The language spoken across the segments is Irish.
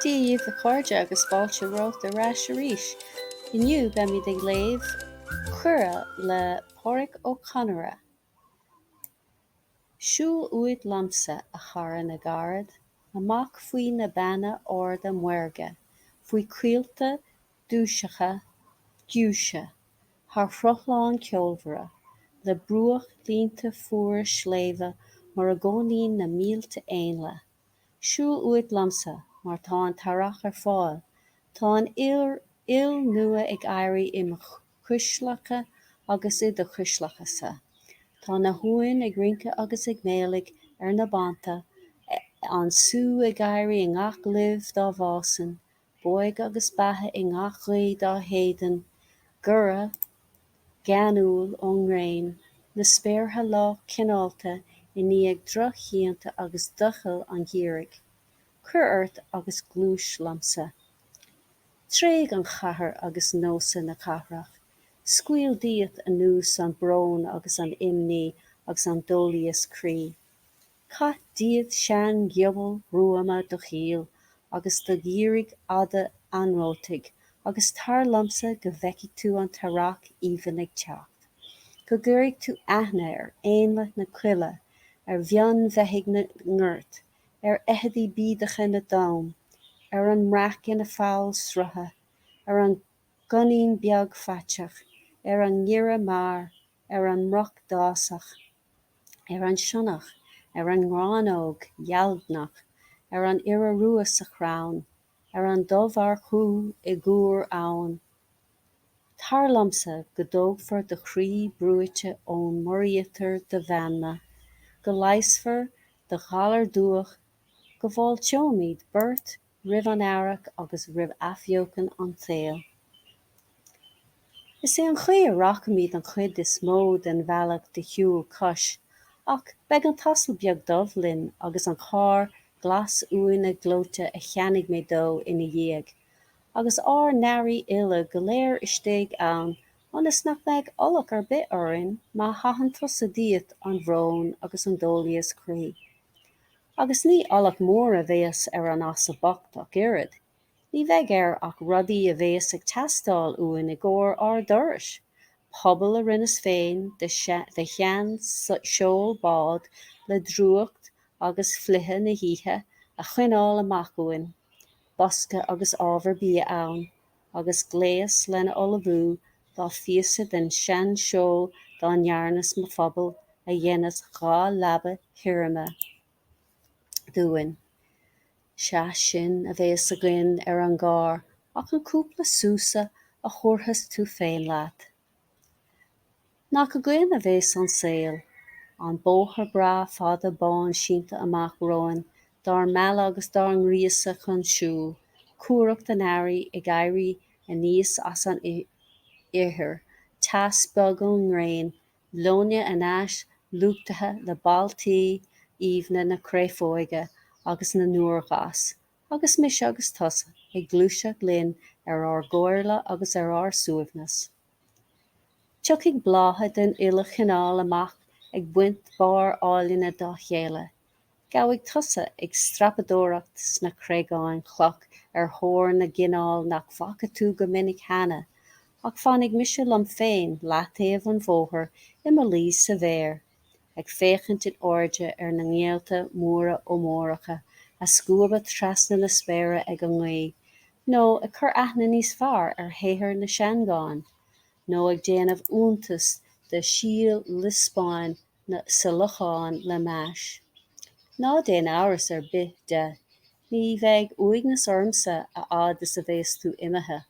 Dia dhaoibh a chairde agus fáilte romhat ar ais arís. Inniu beimid ag léamh Cuireadh le Pádraic Ó Conaire. Siúil uait liomsa, a chara na gcarad, amach faoi na beanna arda maorga, faoi choillte giúiseacha giúise, thar shruthlán ceolmhara, le bruachlínte fuara sléibhe mar a gcónaíonn na mílte éanlaith. Siúil uait liomsa, mar tá an t-earrach ar fáil, tá an fhuil nua ag éirí i mo chuisleacha agus i do chuisleacha-sa, tá na huain ag rince agus ag méiligh ar na bonnta, an sú ag éirí i ngach luibh dá bhfásann, bóige agus beatha i ngach gaoth dá shéideann goireadh geanúil ón ngréin, na spéartha lách cineálta i ndiaidh drochshíonta agus doicheall an gheimhridh. Cuir ort agus gluais liomsa. Tréig an chathair agus nósa na cathrach. Scaoil díot anuas an brón agus an imní agus an doilíos croí. Caith díot seanghiobal ghruama do shaoil agus do gheimhridh fhada anróitigh agus tar liomsa go bhfeicfidh tú an t-earrach aoibhinn ag teacht, go gcuirfidh tú aithne ar éanlaith na coille, ar mhionbheithígh na ngort, ar fheithidí bídeacha na dtom, ar an mbreac ina pholl srutha, ar an gcoinín beag faiteach, ar an ngiorria mear, ar an mbroc dásach. ar an sionnach, ar an ngráinneog dheilgneach, ar an iora rua sa chrann, ar an dobharchú i gcúr abhann. Tar liomsa go dtógfar do chroí brúite ón muiríochtar do mheanma, go leigheasfar do ghalar dubhach, go bhfáilteoimid beirt roimh an earrach agus roimh athbheochan an tsaoil. Is é an chaoi a rachaimid an chuid is mó den bhealach de shiúl cois, ach beidh an t-asal beag dubh linn agus an carr glas uaine gleoite a cheannaigh mé dó ina dhiaidh, agus ár n-earraí uile go léir istigh ann ionas nach mbeidh iallach ar bith orainn má chaitheann tusa díot an bhrón agus an dóilíos croí. Agus ní iallach mór a bheas ar an asal bocht ach oiread, ní bheidh air ach rudaí a bheas ag teastáil uainn i gcomhair ár dturais, puball a rinneas féin de shean seol báid le drúcht agus fliche na hoíche a choinneáil amach uainn, bosca agus ábhar bia ann, agus gléas lena ullmhú dá phíosa den seanseol dá ndearnas mo phuball a dhéanfas 2 leaba thirime dúinn. Sea, sin a bheas againn ar an gcarr ach an cúpla súsa a thabharfas tú féin leat. Nach againn a bheas an saol, an bóthar breá fada bán sínte amach romhainn, dár mealladh agus dár ngríosadh chun siúil, cumhracht an earraigh ag éirí aníos as an ithir, teas bog ón ngréin, leoithne aneas luchtaithe le boltaí aoibhne na créafóige agus na n-úrghas, agus mise agus tusa ag gluaiseacht linn ar ár gcomhairle agus ar ár suaimhneas. Tiocfaidh blátha den uile chineál amach ag baint barr áilne dá chéile. Gabhfaidh tusa ag strapadóireacht sna creagáin chloch ar thóir na gcineál nach bhfaca tú go minic cheana, ach fanfaidh mise liom féin leataobh an bhóthair i mo luí sa bhféar, ag féachaint in airde ar na néalta móra ómóracha a scuabadh trasna na spéire ag an ngaoth, nó ag cur aithne níos fearr ar shaothar na seangán, nó ag déanamh iontais de shíol liospáin sa lochán le m'ais. Ná déan amhras ar bith de, ní bheidh uaigneas ormsa a fhad is a bheas tú imithe,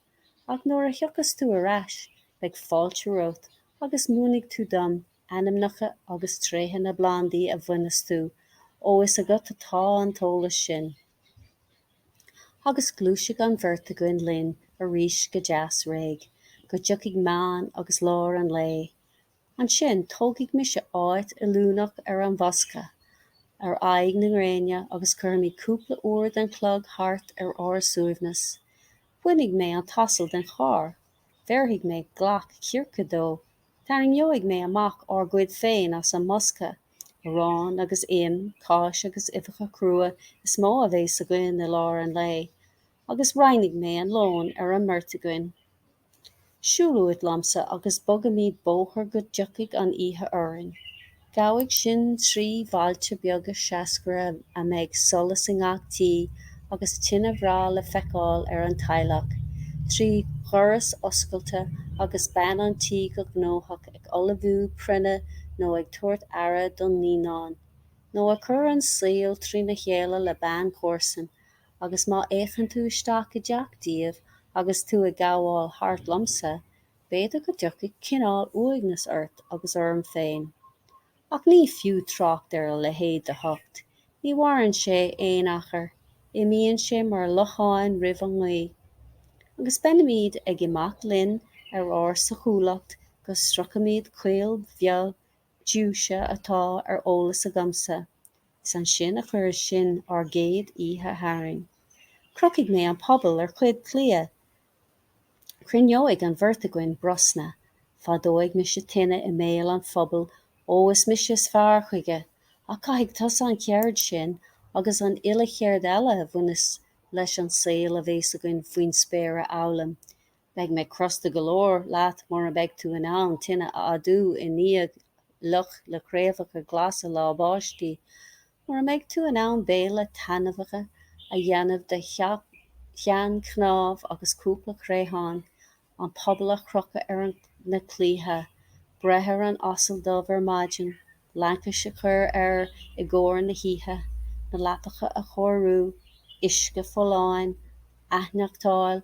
ach nuair a thiocfas tú ar ais beidh fáilte romhat agus múinfidh tú dom ainmneacha agus tréithe na bplandaí a bhaineas tú, ó is agat atá an t-eolas sin. Agus gluaisfidh an bheirt againn linn arís go deas réidh, go dtiocfaidh meán agus lár an lae. Ansin tógfaidh mise áit fheiliúnach ar an bhosca, ar aghaidh na gréine, agus cuirfimid cúpla uair den chlog thart ar ár suaimhneas. Bainfidh mé an t-asal den charr, bhéarfaidh mé glac circe dó, Tarraingeoidh mé amach ár gcuid féin as an mbosca, arán agus im, cáis agus uibheacha crua is mó a bheas againn i lár an lae. Agus roinnfidh mé an lón ar an mbeirt againn. Siúil uait liomsa agus bogaimid bóthar go dtiocfaidh an oíche orainn. Gabhfaidh sinn trí bhailte beaga seascaire a mbeidh solas i ngach tí agus tine bhreá le feiceáil ar an teallach trí dhoras oscailte agus bean an tí go gnóthach ag ullmhú proinne nó ag tabhairt aire don naíonán, nó ag cur an saoil trína chéile le bean chomharsan Agus má fhéachann tú isteach i dteach díobh agus tú ag gabháil thart liomsa, b'fhéidir go dtiocfaidh cineál uaignis ort agus orm féin. Ach ní fiú trácht ar a leithéid de thocht, ní mhaireann sé aon achar, imíonn sé mar locháin roimh an ngaoth. Agus beimid ag imeacht linn ar ár sochúlacht go sroichfimid coill bheag giúise atá ar eolas agamsa. Is ansin a chuirfeas sinn ár gcéad oíche tharainn. Crochfaidh mé an puball ar chuid claí. Cruinneoidh an bheirt againn brosna. Fadóidh mise tine i mbéal an phubaill, ó is mise is fearr chuige. Ach caithfidh tusa an cheird sin agus an uile cheird eile a bhaineas leis an saol a bheas againn faoin spéir a fhoghlaim. Beidh mé crosta go leor leat mura mbeidh tú in ann tine a fhadú i ndiaidh fhliuch le craobhacha glasa lá báistí, mura mbeidh tú in ann béile taitneamhach a dhéanamh de sheanchnámh agus cúpla creathán, an puball a chrochadh ar na claíthe, breith ar an asal dubh ar maidin, laincis a chur air i gcomhair na hoíche, na leapacha a chóiriú, uisce folláin a aithneachtáil,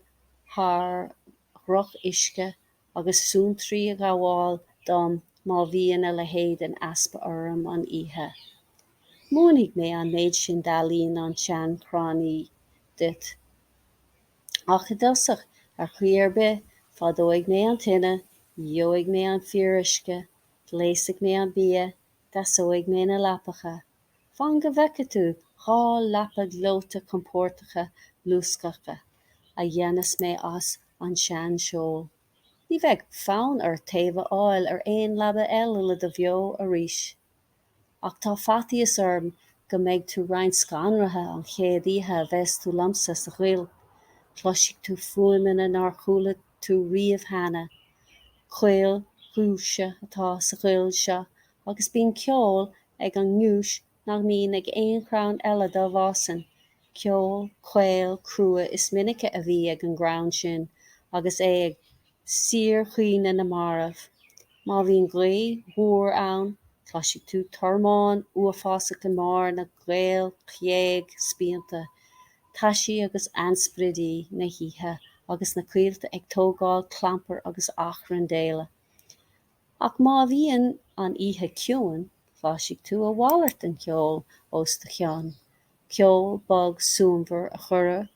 thar dhroch-uisce agus suantraí a ghabháil dom má bhíonn a leithéid in easpa orm an oíche. Múinfidh mé an méid sin d'ealaín an tseanchrannaí duit. Ach i dtosach, ar chaoi ar bith, fadóidh mé an tine, gheobhaidh mé an fíoruisce, gléasfaidh mé an bia, deasóidh mé na leapacha. Fan go bhfeice tú 'dhá leapa ghleoite chompordacha luasctha a dhéanfas mé as an seanseol. Ní bheidh fonn ort taobh a fháil ar aon leaba eile le do bheo arís. Ach tá faitíos orm go mbeidh tú roinnt scanraithe an chéad oíche a bheas tú liomsa sa choill. Cloisfidh tú fuaimeanna nár chuala tú riamh cheana. Coill ghiúise atá sa choill seo agus bíonn ceol ag an ngiúis nach mbíonn ag aon chrann eile dá bhfásann, ceol caol crua is minice a bhí ag an gcrann sin agus é ag síorchaoineadh na marbh. Má bhíonn gaoth mhór ann, cloisfidh tú tormán uafásach i mbarr na gcaol ghéag spíonta, taisí agus ainsprioidí na hoíche agus na coillte ag tógáil clampair agus achrann d'éala. Ach má bhíonn an oíche ciúin, cloisfidh tú a mhalairt den cheol os do chionn, ceol bog suanmhar a chuirfeadh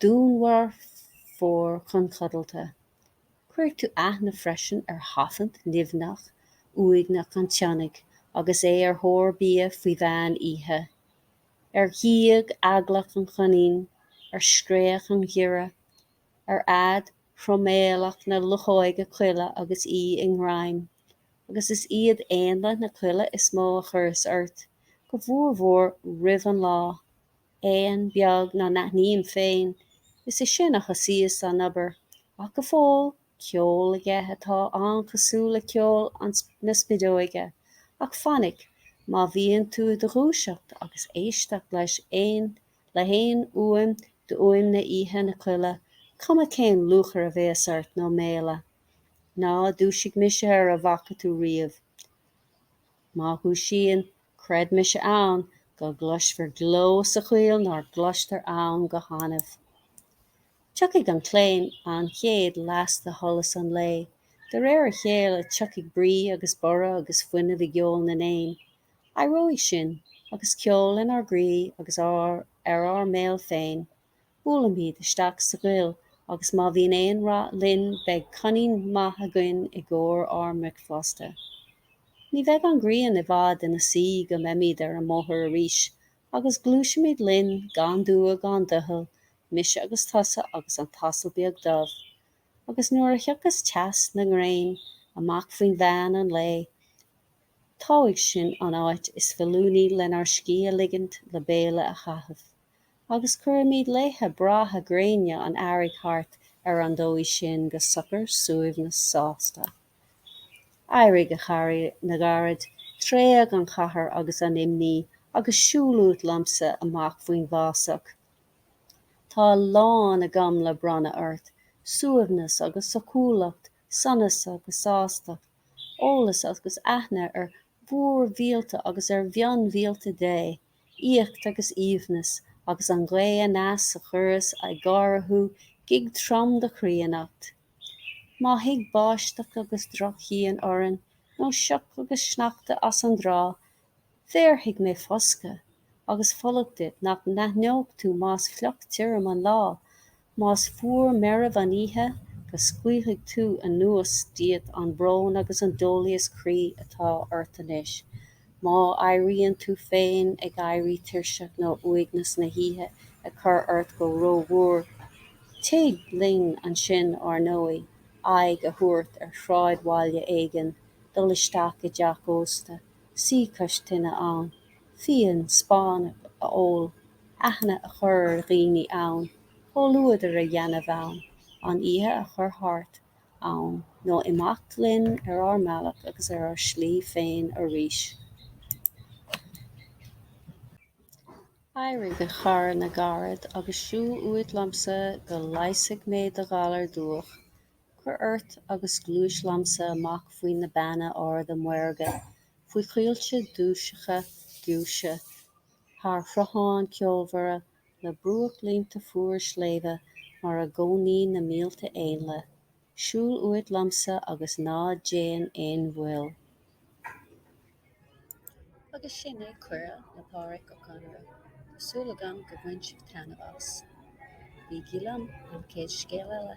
dúnmharfóir chun codlata. Cuirfidh tú aithne freisin ar thafann nimhneach uaigneach an tsionnaigh agus é ar thóir bia faoi mheán oíche, ar ghíog eaglach an choinín, ar scréach an ghiorria, ar fhead chroiméalach na luchóige coille agus í i ngreim, agus is iad éanlaith na coille is mó a chuireas ort, go mórmhór roimh an lá. Éan beag ná n-aithním féin, is é sin a thosaíos an obair, ach go fóill, ceol aige atá an-chosúil le ceol na spideoige, ach fainic má bhíonn tú i do dhúiseacht agus éisteacht leis aon Le haon fhuaim d'fhuaimne oíche na coille, cuma cén lúchair a bhéas ort nó méala. Ná dúisigh mise ar a bhfaca tú riamh. Má dhúisíonn, creid mise ann, go gcloisfir gleo sa choill nár gcloistear ann go hannamh. Tiocfaidh an claon an chéad leas de sholas an lae. De réir a chéile tiocfaidh brí agus borradh agus fuinneamh i gceol na n-éan. Éireoidh sinn, agus ceol inár gcroí agus ar ár mbéal féin. Buailfimid isteach sa gcoill agus má bhíonn aon rath linn beidh coinín maith againn i gcomhair ár mbricfeasta. Ní bheidh an ghrian i bhfad ina suí go mbeimid ar an mbóthar arís Agus gluaisfimid linn gan dua gan doicheall, mise agus tusa agus an t-asal beag dubh. Agus nuair a thiocfas teas na ngréin amach faoi mheán an lae, toghfaidh sinn an áit is feiliúnaí lenár scíth a ligint le béile a chaitheamh. Agus cuirfimid laethe breátha gréine an earraigh thart ar an dóigh sin go socair suaimhneach sásta. Éirigh, a chara na gcarad, tréig an chathair agus an imní agus siúil uait liomsa amach faoin bhfásach. Tá a lán agam le bronnadh ort, suaimhneas agus sócúlacht, sonas agus sástacht, eolas agus aithne ar mhórmhílte agus ar mhionmhílte Dé, aíocht agus aoibhneas, agus an ghaoth aneas a chuireas ag gáire thú, gig trom do chríonnacht. Má thig báisteach agus drochshíon orainn, nó sioc agus sneachta as an dtrá, Bhéarfaidh mé foscadh agus folach duit nach n-aithneoidh tú más fliuch tirim an lá, más fuar meirbh an oíche, go scaoilfidh tú anuas díot an brón agus an dóilíos croí atá ort anois. Má éiríonn tú féin ag éirí tuirseach nó uaigneas na hoíche ag cur ort go rómhór, tig linn ansin, ár ndóigh, aghaidh a thabhairt ar shráidbhaile éigin, dul isteach i dteach ósta, suí cois tine ann, fíon Spáinneach a ól, aithne a chur ar dhaoine ann, comhluadar a dhéanamh ann, an oíche a chur thart ann nó imeacht linn ar ár mbealach agus ar ár slí féin arís. Éirigh, a chara na gcarad, agus siúil uait liomsa go leigheasfaidh mé do ghalar dubhach. Cuir ort agus gluais liomsa amach faoi na beanna arda maorga, faoi choillte giúiseacha giúise, thar shrutháin cheolmhara, le bruachlínte fuara sléibhe mar a gcónaíonn na mílte éanlaith. Siúil uait liomsa agus ná déan aon mhoill. Agus sin é Cuireadh le Pádraic Ó Conaire. Tá súil agam gur bhain sibh taitneamh as. Bígí liom an chéad scéal eile.